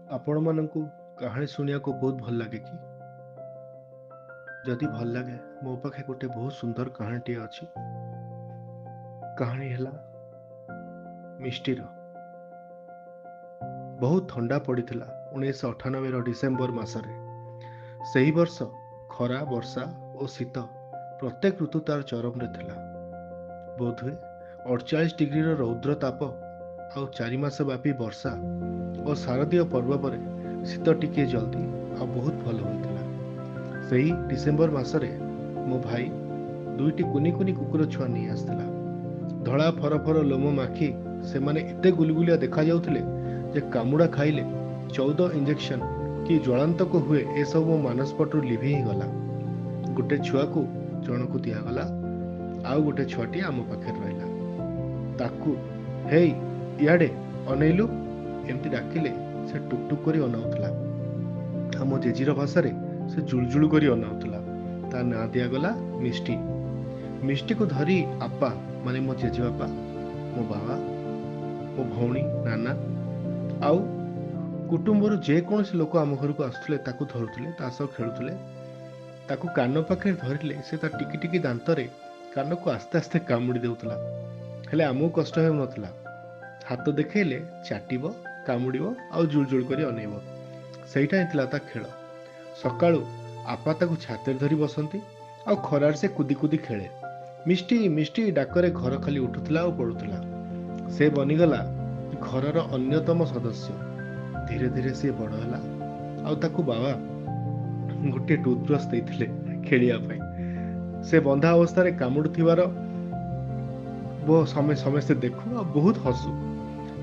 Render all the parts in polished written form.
ଆପଣମାନଙ୍କୁ କାହାଣୀ ଶୁଣିବାକୁ ବହୁତ ଭଲ ଲାଗେ କି? ଯଦି ଭଲ ଲାଗେ, ମୋ ପାଖେ ଗୋଟେ ବହୁତ ସୁନ୍ଦର କାହାଣୀଟିଏ ଅଛି। କାହାଣୀ ହେଲା ମିଷ୍ଟିର। ବହୁତ ଥଣ୍ଡା ପଡ଼ିଥିଲା 1998ର ଡିସେମ୍ବର ମାସରେ। ସେହି ବର୍ଷ ଖରା, ବର୍ଷା ଓ ଶୀତ ପ୍ରତ୍ୟେକ ଋତୁ ତାର ଚରମରେ ଥିଲା। ବୋଧହୁଏ 48 ଡିଗ୍ରୀର ରୌଦ୍ର ତାପ ଆଉ 4 ମାସ ବ୍ୟାପୀ ବର୍ଷା ଓ ଶାରଦୀୟ ପର୍ବ ପରେ ଶୀତ ଟିକିଏ ଜଲ୍ଦି ଆଉ ବହୁତ ଭଲ ହୋଇଥିଲା। ସେହି ଡିସେମ୍ବର ମାସରେ ମୋ ଭାଇ ଦୁଇଟି କୁନି କୁନି କୁକୁର ଛୁଆ ନେଇ ଆସିଥିଲା। ଧଳା ଫର ଫର ଲୋମ ମାଖି ସେମାନେ ଏତେ ଗୁଲଗୁଲିଆ ଦେଖାଯାଉଥିଲେ ଯେ କାମୁଡ଼ା ଖାଇଲେ 14 ଇଞ୍ଜେକ୍ସନ କି ଜ୍ୱଳାନ୍ତକ ହୁଏ, ଏସବୁ ମୋ ମାନସପଟରୁ ଲିଭି ହିଁ ଗଲା। ଗୋଟେ ଛୁଆକୁ ଜଣକୁ ଦିଆଗଲା, ଆଉ ଗୋଟେ ଛୁଆଟି ଆମ ପାଖରେ ରହିଲା। ତାକୁ ହେଇ ଇଆଡ଼େ ଅନେଇଲୁ ଏମିତି ଡାକିଲେ ସେ ଟୁକ୍ ଟୁକ୍ କରି ଅନାଉଥିଲା। ଆମ ଜେଜିର ଭାଷାରେ ସେ ଜୁଳୁଜୁଳୁ କରି ଅନାଉଥିଲା। ତା ନାଁ ଦିଆଗଲା ମିଷ୍ଟି। ମିଷ୍ଟିକୁ ଧରି ଆପା ମାନେ ମୋ ଜେଜେବାପା, ମୋ ବାବା, ମୋ ଭଉଣୀ, ନାନା ଆଉ କୁଟୁମ୍ବରୁ ଯେକୌଣସି ଲୋକ ଆମ ଘରକୁ ଆସୁଥିଲେ ତାକୁ ଧରୁଥିଲେ, ତା ସହ ଖେଳୁଥିଲେ। ତାକୁ କାନ ପାଖରେ ଧରିଲେ ସେ ତା ଟିକି ଟିକି ଦାନ୍ତରେ କାନକୁ ଆସ୍ତେ ଆସ୍ତେ କାମୁଡ଼ି ଦେଉଥିଲା, ହେଲେ ଆମକୁ କଷ୍ଟ ହେଉନଥିଲା। ହାତ ଦେଖେଇଲେ ଚାଟିବ, କାମୁଡ଼ିବ ଆଉ ଜୁଳୁଜୁଳୁ କରି ଅନେଇବ। ସେଇଟା ହିଁ ଥିଲା ତା ଖେଳ। ସକାଳୁ ଆପା ତାକୁ ଛାତିରେ ଧରି ବସନ୍ତି ଆଉ ଖରାରେ ସେ କୁଦି କୁଦି ଖେଳେ। ମିଷ୍ଟି ମିଷ୍ଟି ଡାକରେ ଘର ଖାଲି ଉଠୁଥିଲା ଆଉ ପଡ଼ୁଥିଲା। ସେ ବନିଗଲା ଘରର ଅନ୍ୟତମ ସଦସ୍ୟ। ଧୀରେ ଧୀରେ ସିଏ ବଡ଼ ହେଲା ଆଉ ତାକୁ ବାବା ଗୋଟିଏ ଟୁଥବ୍ରଶ ଦେଇଥିଲେ ଖେଳିବା ପାଇଁ। ସେ ବନ୍ଧା ଅବସ୍ଥାରେ କାମୁଡ଼ୁଥିବାର ସମସ୍ତେ ଦେଖୁ ଆଉ ବହୁତ ହସୁ।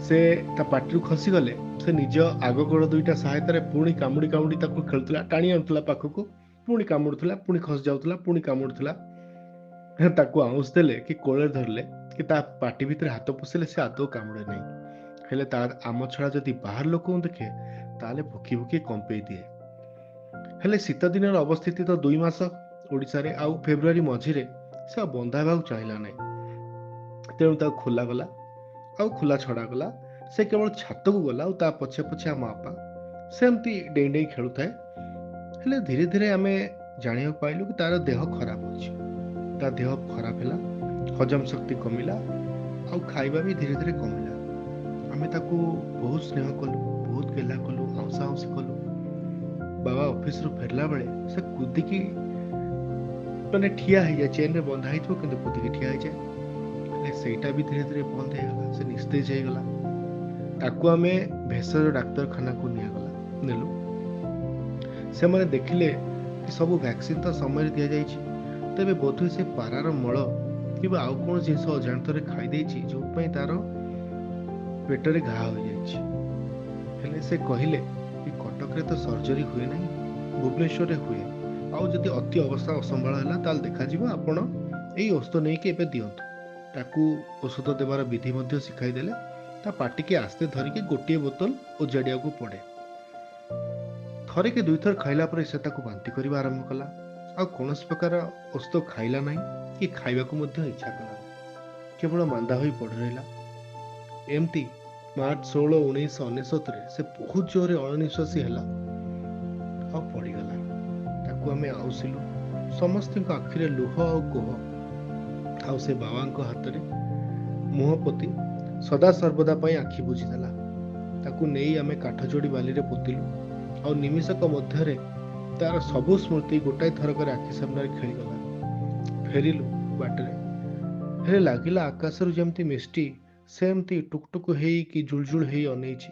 ସେ ତା ପାଟିରୁ ଖସିଗଲେ ସେ ନିଜ ଆଗ ଗୋଡ଼ ଦୁଇଟା ସହାୟତାରେ ପୁଣି କାମୁଡ଼ି କାମୁଡ଼ି ତାକୁ ଖେଳୁଥିଲା, ଟାଣି ଆଣୁଥିଲା ପାଖକୁ, ପୁଣି କାମୁଡ଼ୁଥିଲା, ପୁଣି ଖସି ଯାଉଥିଲା, ପୁଣି କାମୁଡ଼ୁଥିଲା। ତାକୁ ଆଉଁସ ଦେଲେ କି କୋଳରେ ଧରିଲେ କି ତା ପାଟି ଭିତରେ ହାତ ପଶିଲେ ସେ ଆଦୌ କାମୁଡ଼େ ନାହିଁ। ହେଲେ ତା ଆମ ଛଡ଼ା ଯଦି ବାହାର ଲୋକଙ୍କୁ ଦେଖେ ତାହେଲେ ଭୁକି ଭୁକି କମ୍ପେଇ ଦିଏ। ହେଲେ ଶୀତ ଦିନର ଅବସ୍ଥିତି ତ 2 ମାସ ଓଡ଼ିଶାରେ, ଆଉ ଫେବୃଆରୀ ମଝିରେ ସେ ଆଉ ବନ୍ଧା ହେବାକୁ ଚାହିଁଲା ନାହିଁ। ତେଣୁ ତାକୁ ଖୋଲାଗଲା ଆଉ ଖୋଲା ଛଡ଼ାଗଲା। ସେ କେବଳ ଛାତକୁ ଗଲା ଆଉ ତା ପଛେ ପଛେ ଆମ ବାପା ସେମିତି ଡେଇଁ ଡେଇଁ ଖେଳୁଥାଏ। ହେଲେ ଧୀରେ ଧୀରେ ଆମେ ଜାଣିବାକୁ ପାଇଲୁ କି ତାର ଦେହ ଖରାପ ଅଛି। ତା ଦେହ ଖରାପ ହେଲା, ହଜମ ଶକ୍ତି କମିଲା ଆଉ ଖାଇବା ବି ଧୀରେ ଧୀରେ କମିଲା। ଆମେ ତାକୁ ବହୁତ ସ୍ନେହ କଲୁ, ବହୁତ ଗେହ୍ଲା କଲୁ, ଆଉଁସା ଆଉଁସି କଲୁ। ବାବା ଅଫିସରୁ ଫେରିଲା ବେଳେ ସେ କୁଦିକି ମାନେ ଠିଆ ହେଇଯାଏ, ଚେନ୍ରେ ବନ୍ଧା ହେଇଥିବ କିନ୍ତୁ କୁଦିକି ଠିଆ ହେଇଯାଏ। ହେଲେ ସେଇଟା ବି ଧୀରେ ଧୀରେ ବନ୍ଦ ହେଇଗଲା, ସେ ନିସ୍ତେଜ ହେଇଗଲା। ତାକୁ ଆମେ ଭେଷଜ ଡାକ୍ତରଖାନାକୁ ନେଲୁ। ସେମାନେ ଦେଖିଲେ କି ସବୁ ଭ୍ୟାକ୍ସିନ୍ ତ ସମୟରେ ଦିଆଯାଇଛି, ତେବେ ବୋଧହୁଏ ସେ ପାରାର ମଳ କିମ୍ବା ଆଉ କୌଣସି ଜିନିଷ ଅଜାଣତରେ ଖାଇ ଦେଇଛି, ଯେଉଁଥିପାଇଁ ତାର ପେଟରେ ଘା ହୋଇଯାଇଛି। ହେଲେ ସେ କହିଲେ କି କଟକରେ ତ ସର୍ଜରୀ ହୁଏ ନାହିଁ, ଭୁବନେଶ୍ୱରରେ ହୁଏ, ଆଉ ଯଦି ଅତି ଅବସ୍ଥା ଅସମ୍ଭାଳ ହେଲା ତାହେଲେ ଦେଖାଯିବ, ଆପଣ ଏଇ ଔଷଧ ନେଇକି ଏବେ ଦିଅନ୍ତୁ। ତାକୁ ଔଷଧ ଦେବାର ବିଧି ମଧ୍ୟ ଶିଖାଇଦେଲେ। ତା ପାଟିକି ଆସ୍ତେ ଧରିକି ଗୋଟିଏ ବୋତଲ ଓଜାଡ଼ିବାକୁ ପଡ଼େ। ଥରେ କି ଦୁଇଥର ଖାଇଲା ପରେ ସେ ତାକୁ ବାନ୍ତି କରିବା ଆରମ୍ଭ କଲା। ଆଉ କୌଣସି ପ୍ରକାର ଔଷଧ ଖାଇଲା ନାହିଁ କି ଖାଇବାକୁ ମଧ୍ୟ ଇଚ୍ଛା କଲା ନାହିଁ, କେବଳ ମାନ୍ଦା ହୋଇ ପଡ଼ି ରହିଲା। ଏମିତି ମାର୍ଚ୍ଚ 16 1999ରେ ସେ ବହୁତ ଜୋରରେ ଅଣନିଶ୍ୱାସୀ ହେଲା ଆଉ ପଡ଼ିଗଲା। ତାକୁ ଆମେ ଆଉଁସିଲୁ, ସମସ୍ତଙ୍କ ଆଖିରେ ଲୁହ ଆଉ କୋହ, ଆଉ ସେ ବାବାଙ୍କ ହାତରେ ମୁହଁ ପୋତି ସଦା ସର୍ବଦା ପାଇଁ ଆଖି ବୁଜିଦେଲା। ତାକୁ ନେଇ ଆମେ କାଠଯୋଡ଼ି ବାଲିରେ ପୋତିଲୁ ଆଉ ନିମିଷକ ମଧ୍ୟରେ ତାର ସବୁ ସ୍ମୃତି ଗୋଟାଏ ଥରକରେ ଆଖି ସାମ୍ନାରେ ଖେଳିଗଲା। ଫେରିଲୁ ବାଟରେ, ହେଲେ ଲାଗିଲା ଆକାଶରୁ ଯେମିତି ମିଷ୍ଟି ସେମିତି ଟୁକଟୁକ ହେଇକି ଜୁଳୁଜୁଳୁ ହେଇ ଅନେଇଛି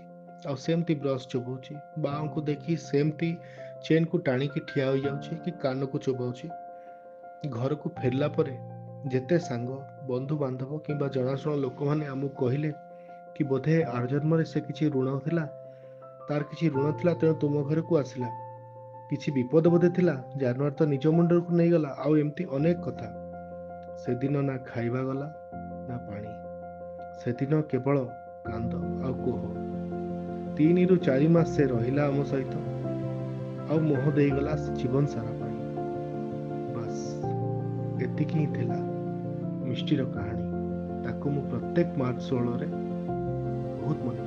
ଆଉ ସେମିତି ବ୍ରସ୍ ଚୋବାଉଛି। ବାବାଙ୍କୁ ଦେଖି ସେମିତି ଚେନ୍କୁ ଟାଣିକି ଠିଆ ହୋଇଯାଉଛି କି କାନକୁ ଚୋବାଉଛି। ଘରକୁ ଫେରିଲା ପରେ ଯେତେ ସାଙ୍ଗ, ବନ୍ଧୁବାନ୍ଧବ କିମ୍ବା ଜଣାଶୁଣା ଲୋକମାନେ ଆମକୁ କହିଲେ କି ବୋଧେ ଆର ଜନ୍ମରେ ସେ କିଛି ଋଣ ଥିଲା, ତାର କିଛି ଋଣ ଥିଲା, ତେଣୁ ତୁମ ଘରକୁ ଆସିଲା, କିଛି ବିପଦ ବୋଧେ ଥିଲା, ଜାନୁଆର ତ ନିଜ ମୁଣ୍ଡକୁ ନେଇଗଲା, ଆଉ ଏମିତି ଅନେକ କଥା। ସେଦିନ ନା ଖାଇବା ଗଲା ନା ପାଣି, ସେଦିନ କେବଳ କାନ୍ଦ ଆଉ କୋହ। 3ରୁ 4 ମାସ ସେ ରହିଲା ଆମ ସହିତ ଆଉ ମୋହ ଦେଇଗଲା ଜୀବନ ସାରା ପାଇଁ। ବାସ୍ ଏତିକି ହିଁ ଥିଲା ମିଷ୍ଟିର କାହାଣୀ। ତାକୁ ମୁଁ ପ୍ରତ୍ୟେକ ମାର୍ଚ୍ଚ 16ରେ ବହୁତ ମନେ